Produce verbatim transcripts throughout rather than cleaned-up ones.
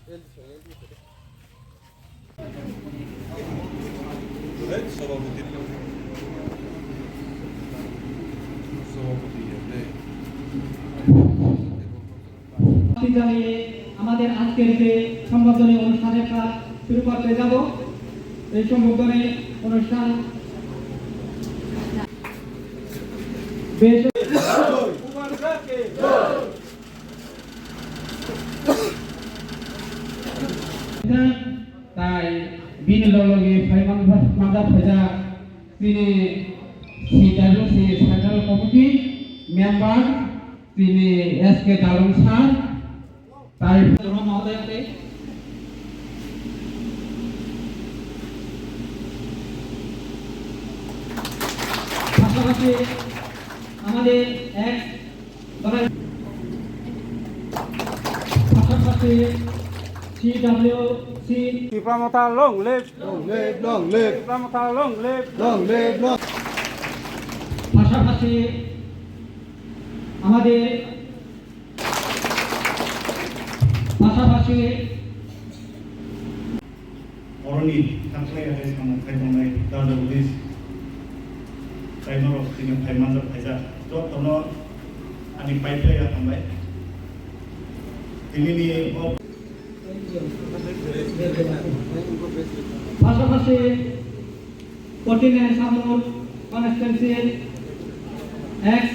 সভাপতি, সভাপতি। জানিয়ে আমাদের আজকের যে সম্বর্ধনা অনুষ্ঠানের কাজ শুরু করতে যাব। এই সম্বর্ধনা অনুষ্ঠান বেশ Tai bini lologi phaiman mada phaijak chini C W C Central Committee member chini S K Dalung sir, tai Roma Mahodaya ke পাশাপাশি আমাদের এক পাশাপাশি CWC Tipra Motha long live! Long live, long live! Tipra Motha long live! Long live, long পাশাপাশি আমাদের পাশাপাশি Oroni thaklai hai samung khai tongnai Dada Buddhist tai norok tini phai manjak phaijak jotono ani paiphlai ya hambai. Tinini o পাশাপাশি কঠিন সামুর কনস্টিটুয়েন্সির x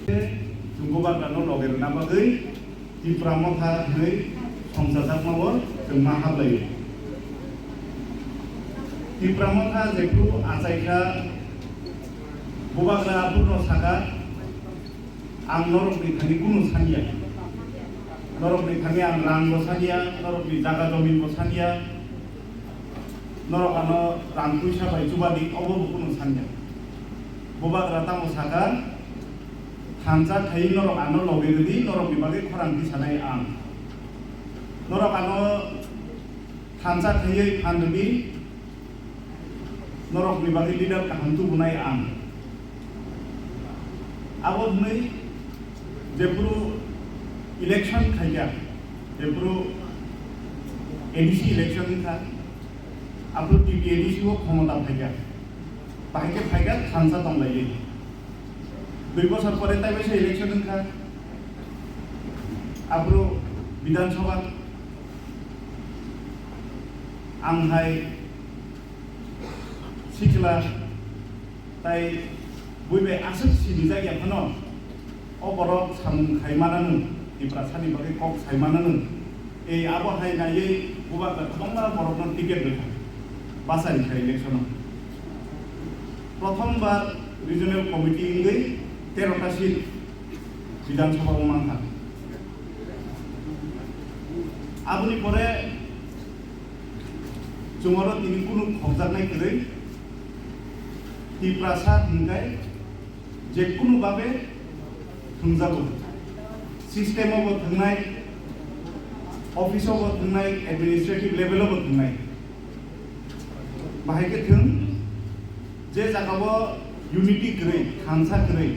Chwng bubagrano loge rwna bagwi Tipra Motha hwnwi songchajakmao chwng ma haplaio. Tipra Motha jephru achaikha, bubagra aphurno sakha, "Ang norokni thani kunu saniya. Norokni thani ang rangbo saniya, norokni jaga jominbo saniya." Norok ano rang puisa bai chubadi, obo bo kunu sanya. Bubagra tamo sakha, "Thansa khai norok ano loge rwdi, norokni bagwi khorang tisanai ang. Norok ano thansa khaiwi phan rwdi, norokni bagwi leader kaham tubunai ang." Abo hwnwi jephru election khaikha, jephru A D C election wngkha, aphuru T T A D C o khomota phaikha, bahai khe phaikha thansa tonglaiwi. Dui bosor pore taibaisa election wngkha, aphuru Bidhan Sabha, ang hai sikla tai bui bai aswk sinijak ya phano, o borok samung khai mananw, Tiprasani bagwi kok sai mananw. Ei abo hai naiwi bubagra kwbangma borokno ticket rwkha bachari kha election-o. Prothom bar regional committee wngwi tero ta seat Bidhan Sabha-o mankha. Aboni pore chwng oro tini kunu khokjaknai kwrwi Tiprasa hwnkhai je kunu babe thwngjago. System-o bo thwngnai, office-o bo thwngnai, administrative level-o bo thwngnai. Bahai khe thwng, je jagao unity kwrwi, thansa kwrwi,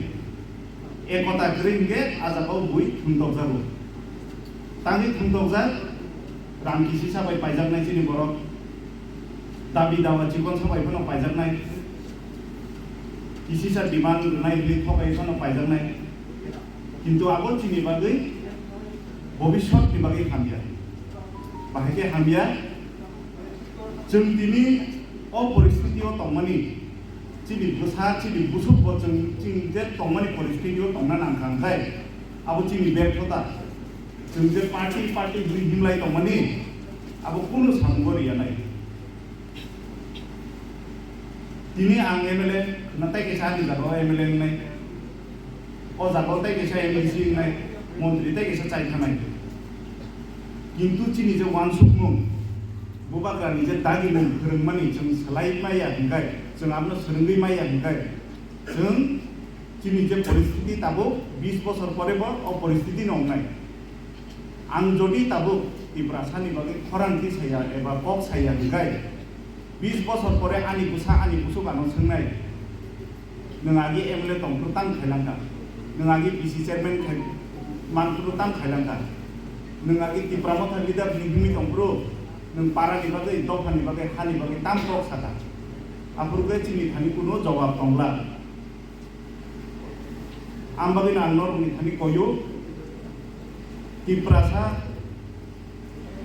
ekota kwrwi hwnkhe a jagao bui thwngtokjago. Tangwi thwngtokjak, rang kisisa bai paijaknai chini borok, dabi dawa chikonsa bai phano paijaknai, kisisa demand rwnai hwnwi thokai phano paijaknai. Kintu abo chini bagwi bobiswtni bagwi hamya. Bahai khe hamya, chwng tini o poristiti-o tongmani, chini bwsa, chini bwswk bo chwng, chwng je tongmani poristiti-o tongna nangkha, hwnkhe abo chini berthota. Chwng je party, party hwnwi himlai tongmani, abo kunu samungo riya nai. Tini ang M L A, na tei kaisa ani jagao M L A wngnai. O jagao tei kaisa M D C wngnai, montri tei kaisa chai thanai. Kintu chini je uansukmung, bubagrani je dagimung phwrwngmani chwng swlai maya hwnkhai, chwng abono swrwngwi maya hwnkhai, chwng chini je poristiti tabuk bis bosor pore bo o poristiti no wngnai. Ang jodi tabuk Tiprasani bagwi khorang tisaya eba kok saya hwnkhai, bis bosor pore ani bwsa, ani bwswk ano swngnai, "Nwng agi M L A tongphuru tang khailangkha, nwng agi P C chairman khai manphuru tang khailangkha." Nwng agi Tipra Motha leader hinwi himwi tong phuru, nwng para ni bagwi, dopha ni bagwi, ha ni bagwi tam kok saka. Aphuru khe chini thani kunu jawab tongla. Ang bagwi ang norok ni thani koyo, Tiprasa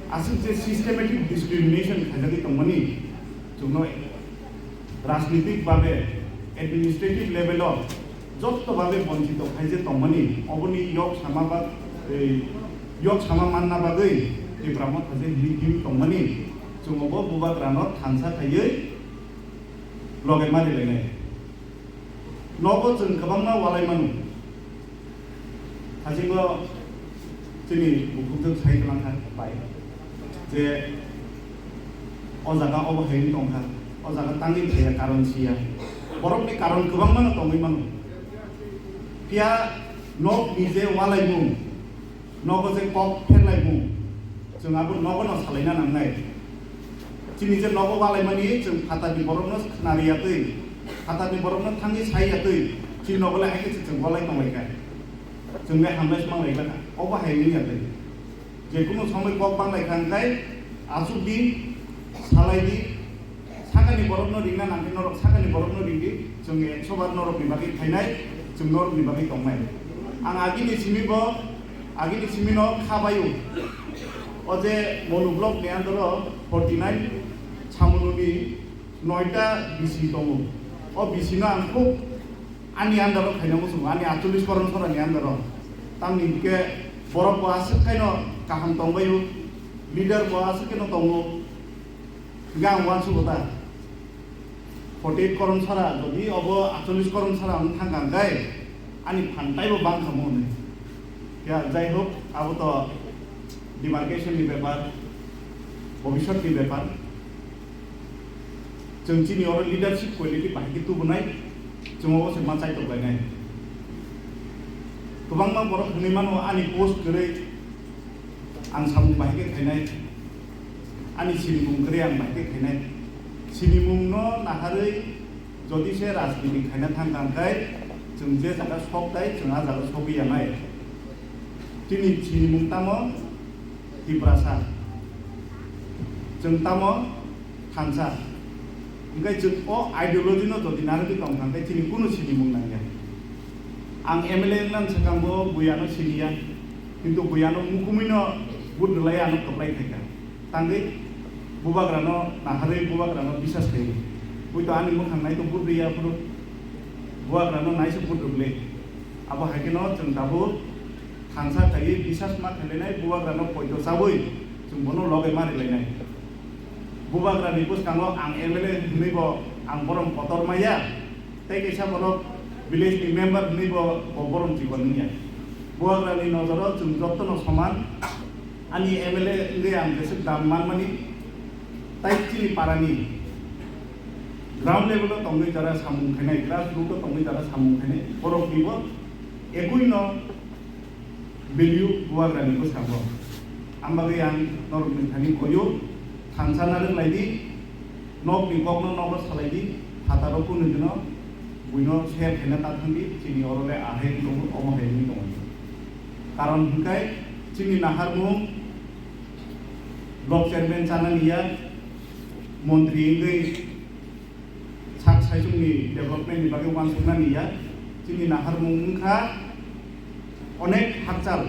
aswk je systematic discrimination khaijagwi tongmani, chwngno rajnitik babe, administrative level o jotto babe bonchito khaije tongmani, oboni yok sama ba, ei, yok sama manna bagwi Tipra Motha je himwi himwi tongmani, chwng obo bubagrano thansa khaiwi loge mari lainai. Nogo chwng kwbangma walai mano. Hasingo chini bukhukjwk sai twlang kha bai je o jaga obo hai wng tong kha, o jaga tangwi thaiya, karon siya. Borokni karon kwbangma no tongwi mano. Phiya nokni je walaimung, nogo je kok pherlaimung, chwng abo nogo no salaina nangnai. Chini je nogo walaimani chwng phatarni borokno khna riyatwi, phatarni borokno thangwi sai yatwi, chini nogo le hai khe se chwng walai tonglaikha. Chwng le hamlai se manglai kha, obo hai wngya twi. Jekunu somoi kok banglai kha hwnkhe achuk di, salai di, sakani borokno ringna nangkhe norok sakani borokno ringdi, chwng ekso bar norokni bagwi khainai, chwng norokni bagwi tongnai. Ang agini simi bo, agini simino kha baio. O je Monu block ni under o forty nine Samununi noita B C tongo. O B C no ang khub ani under o khaina muchungo, ani atchollish koron sora ni under o. Tamni hwnkhe borok bo aswk khaino kaham tongbaio, leader bo aswk khaino tongo. Hingke ang uansugo ta, forty eight koron sara, jodi obo atchollish koron sara wng thangkha hingke ani phan taibo bangkha mo hwnwi. Ya, jai hok, abo to demarcation ni bepar, bobisot ni bepar. Chwng chini oro leadership quality bahai khe tubunai, chwng obo se ma chaitok lainai. Kwbangma borok hwnwi mano, ani post kwrwi, ang samung bahai khe khainai. Ani sinimung kwrwi ang bahai khe khainai. Sinimungno naharwi jodi se rajniti khaina thang kha hwnkhe chwng je jaga sok tai chwng a jaga sogwi ya nai. Chini sinimung tamo Tiprasa, chwng tamo thansa. Hwnkhe chwng o ideology no jodi narwgwi tong kha hwnkhe chini kunu sinimung nangya. Ang M L A wngna swkang bo buya no siniya, kintu buya no mukumui no vote rwlai ano kwplai khaikha. Tangwi bubagrano naharwi bubagrano bisas khaio. Buito ani mwkhang nai to but riya phuru bubagrano naisuk but rwgli. Abo hai kheno chwng tabuk thansa khaiwi bisas ma khailainai bubagrano poito chabwi chwng bono loge ma rilainai. Bubagrani bwskango ang M L A hwnwi bo ang borom kotor maya. Tei kaisa borok village ni member hwnwi bo, bo borom chikon wngya. Bubagrani nojoro chwng jotono soman. Ani M L A wngwi ang jeswk dam manmani. Tai chini parani ground level o tongwi jara samung khainai, grassroot o tongwi jara samung khainai borok ni bo ekui no value bubagrani bwskango. Ang bagwi ang norokni thani koyo, thansa narwk lai di, nokni kokno nogo salai di, phataro kunui dino, buino share khaina ta thang di, chini oro le ahai wng tongo, omo hai wng tongo. Karon hwnkhe chini naharmung block chairman chanani ya, montri wngwi sak saichungni development ni bagwi uansuknani ya, chini naharmung wngkha onek hakchal